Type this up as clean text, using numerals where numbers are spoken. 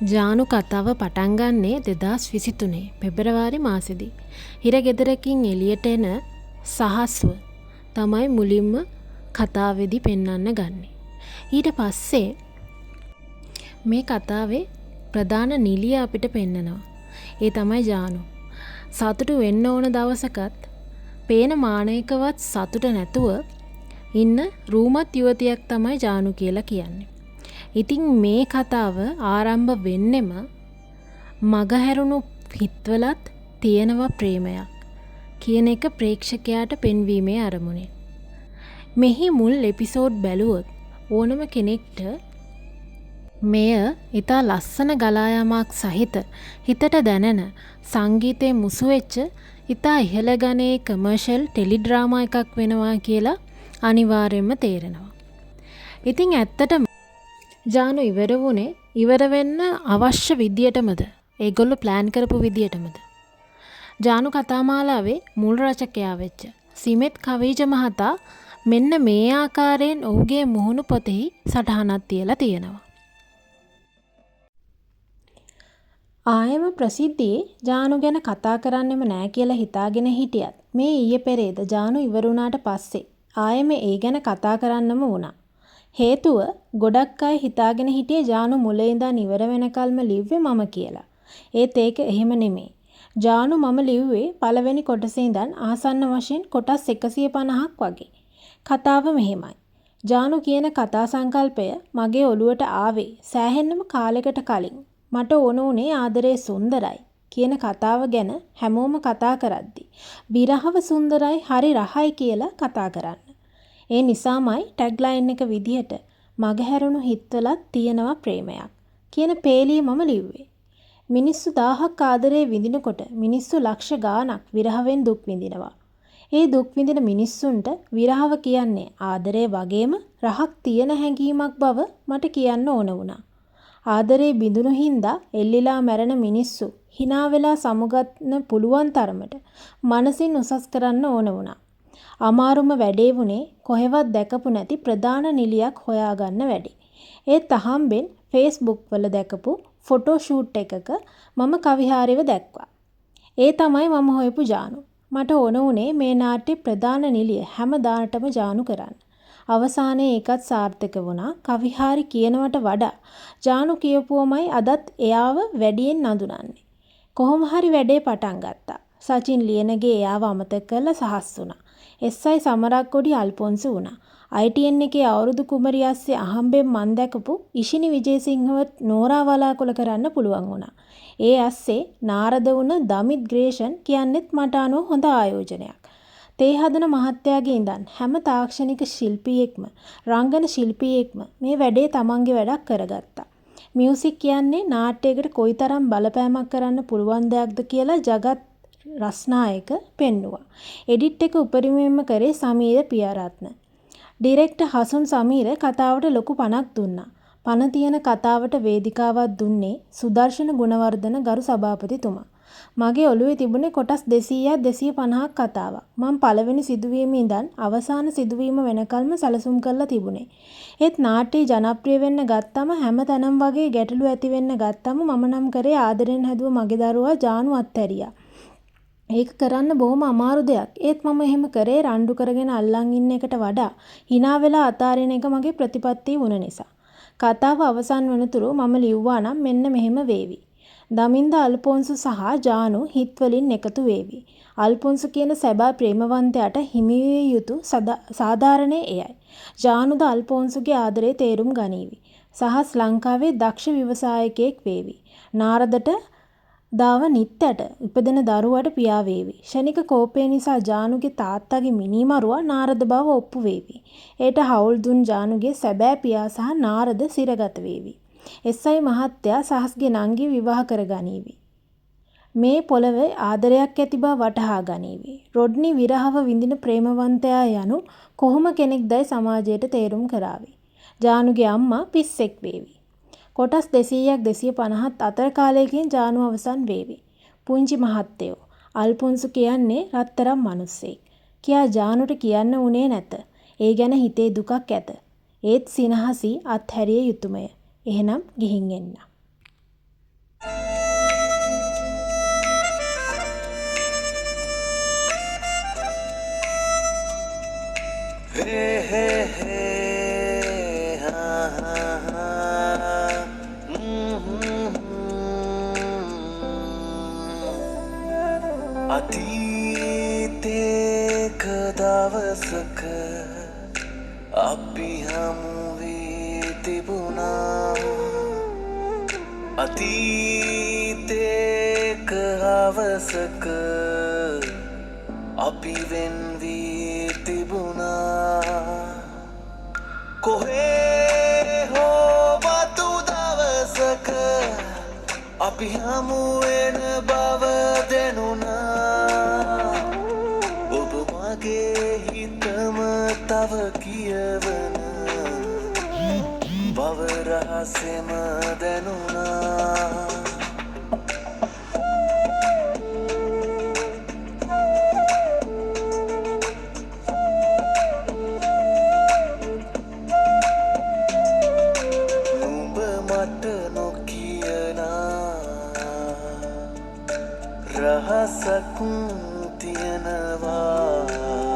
ජානු කතාව පටන් ගන්නේ 2023 පෙබරවාරි මාසෙදි. හිර ගෙදරකින් එළියට එන සහස්ව තමයි මුලින්ම කතාවේදී පෙන්වන්න ගන්නෙ. ඊට පස්සේ මේ කතාවේ ප්‍රධාන නිළිය අපිට පෙන්නනවා. ඒ තමයි ජානු. සතුටු වෙන්න ඕන දවසකත් පේන මානයකවත් සතුට නැතුව ඉන්න රූමත් යුවතියක් තමයි ජානු කියලා කියන්නේ. ඉතින් මේ කතාව ආරම්භ වෙන්නෙම මගහැරුණු හිත්වලත් තියෙනවා ප්‍රේමයක් කියන එක ප්‍රේක්ෂකයාට පෙන්වීමේ අරමුණෙන්. මෙහි මුල් එපිසෝඩ් බැලුවොත් ඕනම කෙනෙක්ට මෙය ඉතා ලස්සන ගලා යාමක් සහිත හිතට දැනෙන සංගීතය මුසු වෙච්ච ඉතා ඉහළ ගණයේ කමර්ෂල් ටෙලිඩ්‍රාමා එකක් වෙනවා කියලා අනිවාර්යයෙන්ම තේරෙනවා. ඉතින් ඇත්තටම ජානු ඉවර වුණේ ඉවර වෙන්න අවශ්‍ය විදියටමද? ඒගොල්ලෝ ප්ලෑන් කරපු විදියටමද? ජානු කතාමාලාවේ මුල් රචකයා වෙච්ච සිමෙත් කවීජ මහතා මෙන්න මේ ආකාරයෙන් ඔහුගේ මුහුණු පොතෙහි සටහනක් තියලා තියෙනවා. ආයෙම ප්‍රසිද්ධියේ ජානු ගැන කතා කරන්නෙම නෑ කියලා හිතාගෙන හිටියත් මේ ඊයේ පෙරේද ජානු ඉවර වුණාට පස්සේ ආයෙම ඒ ගැන කතා කරන්නම වුණා. හේතුව ගොඩක් අය හිතාගෙන හිටියේ ජානු මුල ඉඳන් ඉවර වෙනකල්ම ලිව්වේ මම කියලා. ඒත් ඒක එහෙම නෙමෙයි. ජානු මම ලිව්වේ පළවෙනි කොටසේ ඉඳන් ආසන්න වශයෙන් කොටස් 150ක් වගේ. කතාව මෙහෙමයි. ජානු කියන කතා සංකල්පය මගේ ඔළුවට ආවේ සෑහෙන්නම කාලෙකට කලින්. මට ඕන වුණේ ආදරේ සුන්දරයි කියන කතාව ගැන හැමෝම කතා කරද්දි විරහව සුන්දරයි හරි රහයි කියලා කතා කරන්න. ඒ නිසාමයි ටැග් ලයින් එක විදිහට මගහැරුණු හිත්වලත් තියෙනවා ප්‍රේමයක් කියන පේලිය මම ලිව්වේ. මිනිස්සු 1000ක් ආදරේ විඳිනකොට මිනිස්සු ලක්ෂ ගාණක් විරහවෙන් දුක් විඳිනවා. ඒ දුක් විඳින මිනිස්සුන්ට විරහව කියන්නේ ආදරේ වගේම රහක් තියෙන හැඟීමක් බව මට කියන්න ඕන වුණා. ආදරේ බිඳුණු හින්දා එල්ලිලා මැරෙන මිනිස්සු හිනා වෙලා සමුගන්න පුළුවන් තරමට මනසින් උසස් කරන්න ඕන වුණා. අමාරුම වැඩේ වුණේ කොහෙවත් දැකපු නැති ප්‍රධාන නිළියක් හොයාගන්න වැඩේ. ඒත් අහම්බෙන් ෆේස්බුක් වල දැකපු ෆොටෝ ෂූට් එකක මම කවිහාරිව දැක්කා. ඒ තමයි මම හොයපු ජානු. මට ඕන වුණේ මේ නාට්‍යයේ ප්‍රධාන නිළිය හැමදාටම ජානු කරන්න. අවසානයේ ඒකත් සාර්ථක වුණා. කවිහාරි කියනවට වඩා ජානු කියපුවමයි අදත් එයාව වැඩියෙන් අඳුනන්නේ. කොහොම හරි වැඩේ පටන් ගත්තා. සචින් ලියනගේ එයාව අමතක කරලා සහස් වුණා. එස්.අයි. සමරක්ගොඩි අල්පොන්සු වුණා. ITN එකේ අවුරුදු කුමරිය අස්සේ අහම්බෙන් මං දැකපු ඉෂිනි විජේසිංහව නෝරා වලාකුළ කරන්න පුළුවන් වුණා. ඒ අස්සේ නාරද වුණ දමිත් ග්‍රේෂන් කියන්නෙත් මට අනුව හොඳ ආයෝජනයක්. තේ හදන මහත්තයාගේ ඉඳන් හැම තාක්ෂණික ශිල්පියෙක්ම රංගන ශිල්පියෙක්ම මේ වැඩේ තමන්ගේ වැඩක් කරගත්තා. මියුසික් කියන්නේ නාට්‍යයකට කොයිතරම් බලපෑමක් කරන්න පුළුවන් දෙයක්ද කියලා ජගත් රස්නායක පෙන්නුවා. එඩිට් එක උපරිමයෙන්ම කරේ සමීර පියාරත්න. ඩිරෙක්ටර් හසුන් සමීර කතාවට ලොකු පණක් දුන්නා. පණ තියෙන කතාවට වේදිකාවක් දුන්නේ සුදර්ශන ගුණවර්ධන ගරු සභාපතිතුමා. මගේ ඔළුවේ තිබුණේ කොටස් 200ක් 250ක් කතාවක්. මං පළවෙනි සිදුවීම ඉඳන් අවසාන සිදුවීම වෙනකල්ම සැලසුම් කරලා තිබුණේ. ඒත් නාට්‍යය ජනප්‍රිය වෙන්න ගත්තම හැම තැනම වගේ ගැටලු ඇති වෙන්න ගත්තම මම නම් කරේ ආදරෙන් හැදුව මගේ දරුවා ජානු අත්හැරියා. ඒක කරන්න බොහොම අමාරු දෙයක්. ඒත් මම එහෙම කරේ රණ්ඩු කරගෙන අල්ලන් ඉන්න එකට වඩා හිනා වෙලා අතාරින එක මගේ ප්‍රතිපත්තිය වුණ නිසා. කතාව අවසන් වනතුරු මම ලිව්වා නම් මෙන්න මෙහෙම වේවි. දමින්ද අල්පොන්සු සහ ජානු හිත්වලින් එකතු වේවි. අල්පොන්සු කියන සැබෑ ප්‍රේමවන්තයාට හිමිවිය යුතු සාධාරණය එයයි. ජානුද අල්පොන්සුගේ ආදරය තේරුම් ගනීවි. සහස් ලංකාවේ දක්ෂ ව්‍යවසායකයෙක් වේවි. නාරදට දාව නිත්‍යට ඉපදෙන දරුවට පියා වේවි. ක්ෂණික කෝපය නිසා ජානුගේ තාත්තගේ මිනීමරුවා නාරද බව ඔප්පු වේවි. එයට හවුල් දුන් ජානුගේ සැබෑ පියා සහ නාරද සිරගත වේවි. එස්.අයි. මහත්තයා සහස්ගේ නංගිව විවාහ කර ගනීවි. මේ පොළවේ ආදරයක් ඇති බව වටහා ගනීවි. රොඩ්නි විරහව විඳින ප්‍රේමවන්තයා යනු කොහොම කෙනෙක්දයි සමාජයට තේරුම් කරාවි. ජානුගේ අම්මා පිස්සෙක් වේවි. කොටස් 200ක් 250ත් අතර කාලයකින් ජානු අවසන් වේවි. පුංචි මහත්තයෝ අල්පොන්සු කියන්නේ රත්තරන් මනුස්සයෙක් කියා ජානුට කියන්න වුණේ නැත. ඒ ගැන හිතේ දුකක් ඇත. ඒත් සිනහසී අත්හැරිය යුතුමය. එහෙනම් ගිහින් එන්න. හේ හේ හේ හා හා හා අතීතේක දවසක අපි හමු වී තිබුණා. අතීතේක හවසක අපි වෙන් වී තිබුණා. කොහේ හෝ මතු දවසක අපි හමු වෙන බව දැනුණා. ඔබ මගේ හිතම තව කියවන බව රහසෙම දැනුණා. නුඹ මට නොකියන රහසක් තියෙනවා.